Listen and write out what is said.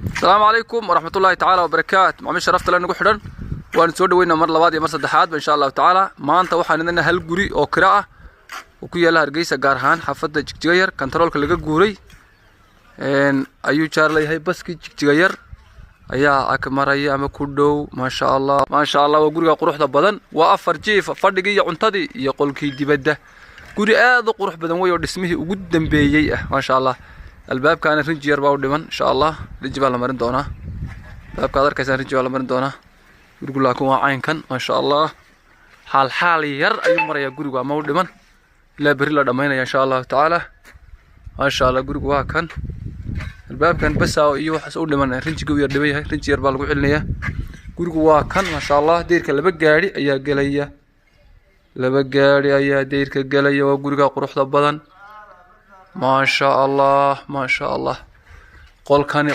Asalaamu calaykum waraxmatullaahi tacaala wabarakaatu. Macmiil sharafta le nagu xidhan, waanu soo dhaweynaa mar labaad iyo mar saddexaadba, insha Allahu tacaala. Maanta waxaan idina hal guri oo kira ah oo ku yaalla Hargeysa, gaar ahaan xaafadda Jigjiga Yar. Kantaroolka laga guuray ayuu jaar leeyahay. Baskii Jigjiga Yar ayaa ag maraya ama ku dhow. Maasha Allah, maasha Allah. Waa guriga quruxda badan. Waa afar jiif, fadhigii iyo cuntadii iyo qolkii dibadda. Guri aad u qurux badan wey oo dhismihii ugu dambeeyey ah, maasha Allah. Albaabkaana rinji yar baa u dhiman, insha Allah rinji baa la marin doonaa. Albaabka ad arkaysaan rinji baa la marin doonaa. Gurigu laakiin waa caynkan, maasha Allah. Xaal xaal yar ayuu marayaa gurigu ama u dhiman, ilaa berri la dhamaynaya, insha Allahu tacaala. Maasha Allah, gurigu waa kan. Albaabkan basa iyo waxaas u dhiman, rinjiga u yar dhiban yahay, rinji yar baa lagu celinayaa. Gurigu waa kan, maasha Allah. Deyrka laba gaadhi ayaa gelaya, laba gaadhi ayaa deyrka gelaya. Waa guriga quruxda badan, maasha Allah, maasha Allah. Qolkani